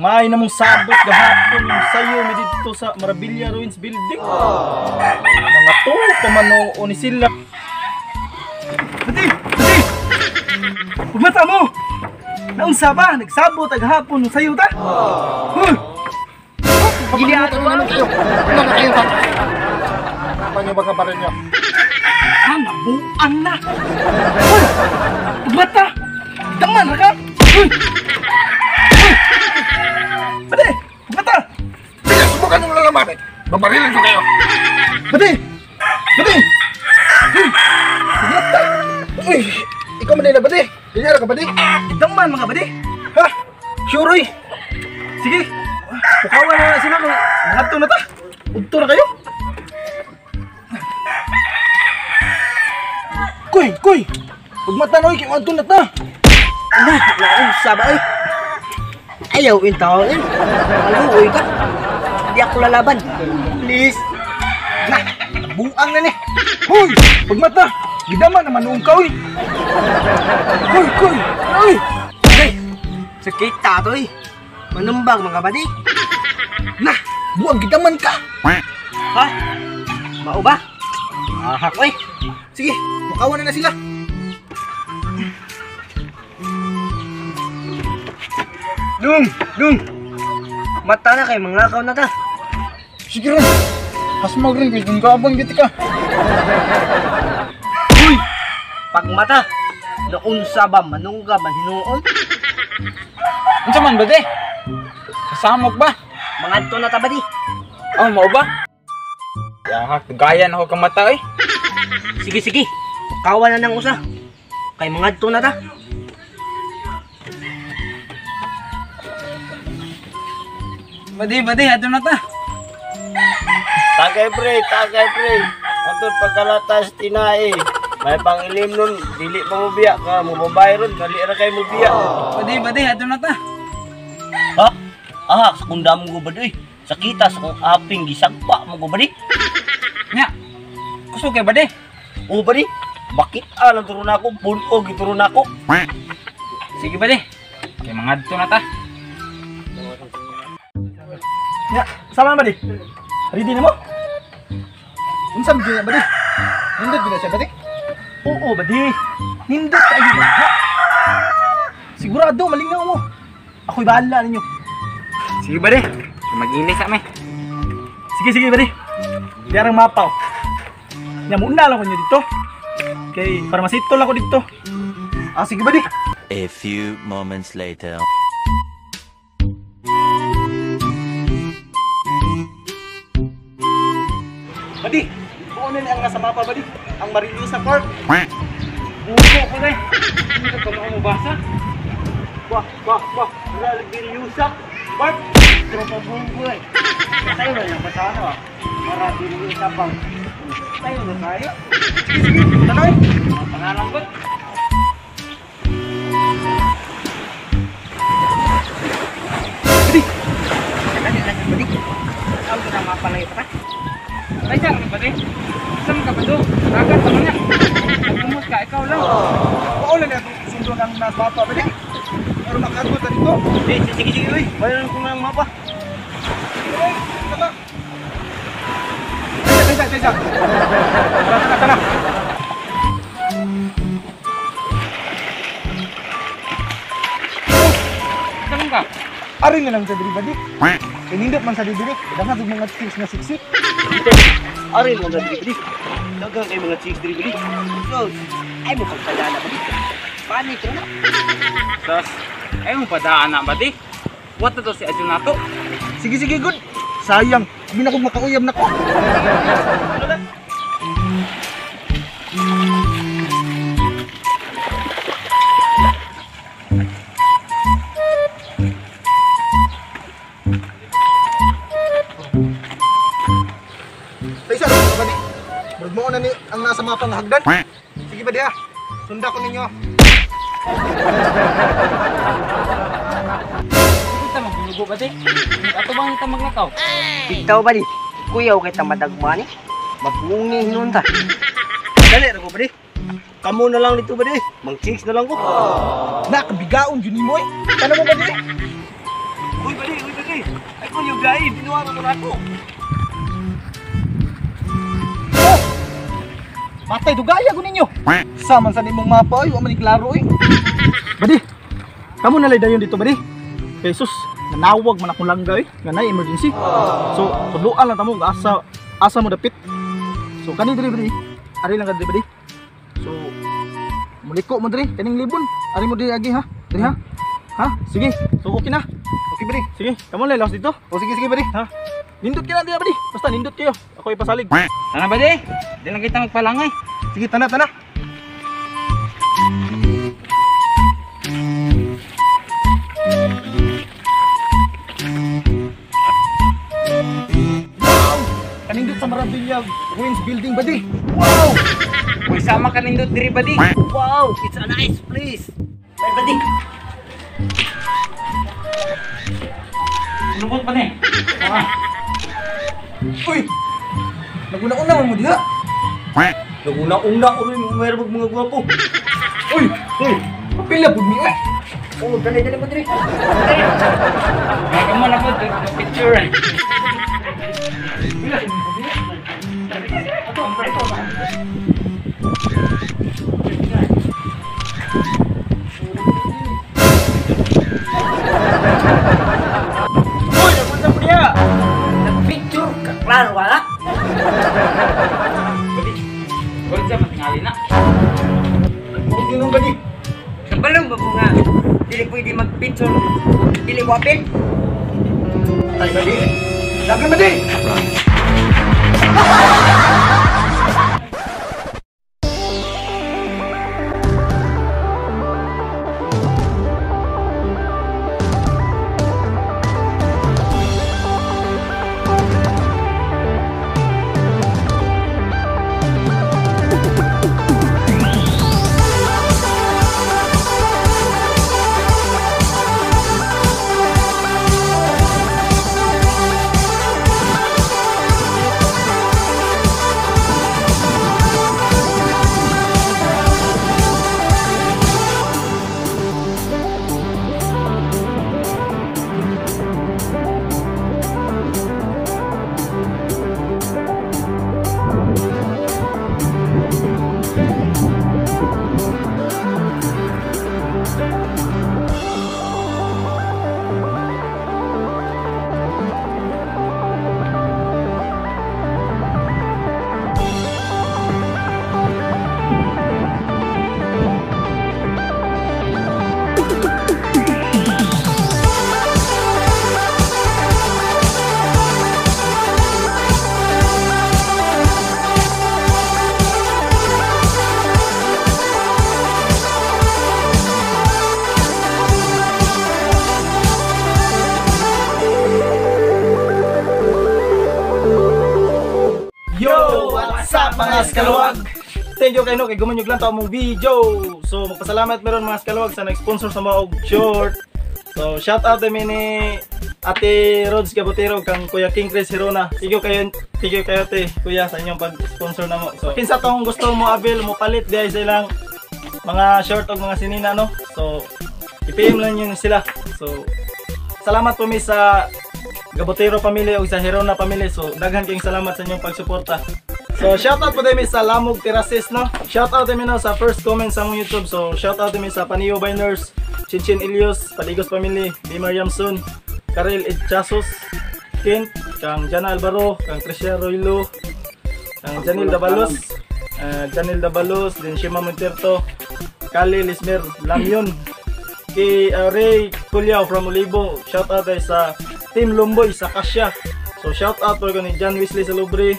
Gamay na mong sabot gahapon yung sayo mi dito sa Maravilla Ruins Building. Nga to pamano ni sila. Pati, pati. Pagmata mo. Naunsa ba nagsabot agahapon yung sayo ta? Hoy. Giliato na naman kayo. Ano na kayo ha? Paano ba kabarin niyo? Ah, nabuang na. Hoy! Pagmata. Daman ra ka. Hoy. Pati! Pagmata! Sige, subukan nyo lalamanin. Babarilin ko kayo. Pati! Pati! Pagmata! Uy! Ikaw man na, Badi. Ganyan ka, Badi. Daman mga Badi. Ha? Sure, uy. Sige. Pukawan na sila. Mangadto na ta. Udto na kayo. Kuy! Kuy! Pagmata na, uy. Kaya na ta. Na, naunsa ba, uy? Ayaw in tao eh. Maluoy ka. Hindi ako lalaban. Please. Na, buang na ni. Hoy, pagmata. Gidaman naman noong ka, uy. Hoy, hoy. Uy. Hey, sakit ta to, eh. Manumbag mga badi. Na, buang gidaman ka. Ha? Mao ba? Ahak, uy. Sige, mukawan na sila. Dung, dung. Mata na kay manglakaw na ta. Sige ron. Hasmag rin kay gabang giti ka. Uy! Pagmata. Naunsa ba manungga man hinuon? Unsa man ba de? Kasamok ba? Mangadto na ta ba di? Oh, mao ba? Yahak, gaya na ko kamata eh. Sige sige. Kawan na nang usa. Kay mangadto na ta. Badi, badi, adto na ta. Tagay pre, tagay pre. Atong pagkalatas tinae. May pangilim nun, dili pa mo biya ka, mo babae ron, dali ra kay mo biya. Badi, badi, adto na ta. Ha? Ah, sa kunda mo go badi. Sakita sa kong aping gisagpa mo go badi. Nya. Kusog kay badi. O badi, bakit lang turo nako, puno gituro nako. Sige badi. Kay mangadto na ta. Ya, sama ba di? Ready na mo? Unsa man gyud ba di? Nindot gyud siya ba di? Oo ba di? Nindot kayo ha? Sigurado malingaw mo. Ako'y bahala ninyo. Sige ba di? Mag-ilis sa mi. Sige sige ba di. Diarang mapaw. Nya muna lang ko niyo dito. Kay para masitol ako dito. Ah, sige ba di? A few moments later. Badi, buo na ang nasa mapa, badi. Ang Marilisa Park. Buko ko na eh. Hindi ka pa mabasa. Wah, wah, wah. Marilisa Park. Tropa bungko eh. Tayo na lang basa ano ah. Marilisa Park. Tayo na tayo. Sige, sige. Tanay. Pangalan ko. Badi. Dali lang badi. Ang na mapa lang ito. Ay, saan ka ba di? Saan ka ba do? Dagat pa niya. Nagkumot ka, ikaw lang. Oo lang na sundo ng nasa mapa ba di? Pero makaabot na dito. Sige, sige, sige, uy. Bayaran ko na ang mapa. Uy, tama. Taysa, taysa, taysa. Tara, tara, tara. Saan ka? Ari na lang sa diri ba di? Kanindot man sa diri. Daghan og mga chicks na siksik. Ari mo na diri. Daghang kay mga chicks diri diri. So, ay mo pagpadala ba di? Panik na. Sas, ay mo padaan na ba di? What na to si Adjo nato? Sige, sige, good. Sayang, abi na kong makauyab na ko. Taysa, ba di? Murag mo na ni ang nasa mapa nga hagdan. Sige ba di ha? Sunda ko ninyo. Hindi ta magbinugo ba di? Ato bang ta maglakaw? Bitaw ba di? Kuyaw kay ta madagma ni. Mapungi hinon ta. Dali ra ko ba di? Kamo na lang dito ba di? Mang chicks na lang ko. Na, kabigaon yun mo eh. Tanong mo ba di? Uy, ba di, Ayaw gaib, binuwara ko na ako. Oh! Matay dugaya ko ninyo. Saman sa nimong mapa oy, wa man ni klaro oy. Badi. Kamo na lay dayon dito badi. Kay sus, nanawag man akong langga oy, nga nay emergency. So, tudloan lang tamo asa mo dapit. So kani diri badi. Ari lang ka diri badi. So muliko mo diri kaning libon. Ari mo diri agi ha. Diri ha. Ha? Sige. So okay na. Okay badi. Sige, kamo lay laos dito. O sige sige badi. Ha? Nindot ka na diri badi. Basta nindot kayo. Ako ipasalig. Tana ba di? Di lang kita magpalangay. Sige tana tana. Wow! Kanindot sa Maravilla Ruins Building badi. Wow! Uy, sama ka nindot diri ba di? Wow, it's a nice place. Bye, badi. Lubot pa ni. Uy! Naguna-una man mo diha. Naguna-una ko rin, mayroon mga gwapo. Uy! Uy! Kapila pud ni oy. Oh, dali dali mo diri. Kaya kamo na po, picture eh. Uy, napunta mo diha. Nagpicture ka, klaro wala. Badi, gold sa matingali na. Huwag yun ang badi. Kabalong ba po nga? Dili pwede magpicture. Dili wapin. Tay badi. Dagan badi. Yo! What's up mga skaluwag? Thank you kayo no, kay gumanyog lang to among video. So magpasalamat meron mga skaluwag sa nag-sponsor sa mga og short. So shout out din ni Ate Rods Gabotero kang Kuya King Chris Hirona. Thank you kayo te, kuya sa inyong pag-sponsor namo. So kinsa tong gusto mo avail mo palit diay sa ilang mga short og mga sinina no. So i-PM lang yun sila. So salamat po mi sa Gabotero family ug sa Hirona family. So daghan kayong salamat sa inyong pagsuporta. So shoutout po din sa Lamog Terraces no. Shoutout din no sa first comment sa among YouTube. So shoutout din sa Paniyo Biners, Chinchin Ilios, Paligos family, B Mariamson, Karel Edchasos, Kent, kang Jana Alvaro, kang Tricia Roilo, kang Janil Dabalos, din Shima Monterto, Kali Lismer Lamyon, kay Ray Culyaw from Olivo. Shoutout ay sa Team Lumboy sa Kasya. So shout out po ni John Wesley sa Lubre.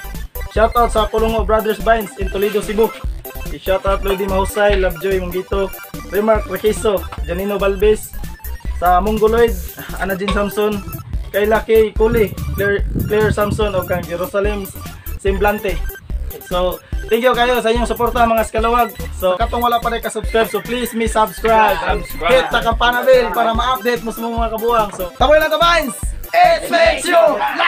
Shout out sa Kulungo Brothers Vines in Toledo, Cebu. Shout out Lodi Mahusay, Lovejoy Munggito, Remark Requiso, Janino Balbes, sa Mongoloid, Ana Jean Samson, kay Lucky Kuli, Claire Samson o kang Jerusalem Semblante. So thank you kayo sa inyong suporta mga skalawag. So katong wala pa rin ka-subscribe, so please me subscribe. Hit the kampana bell para ma-update mo sa mga kabuang. So taboy lang ta Vines! It makes you laugh!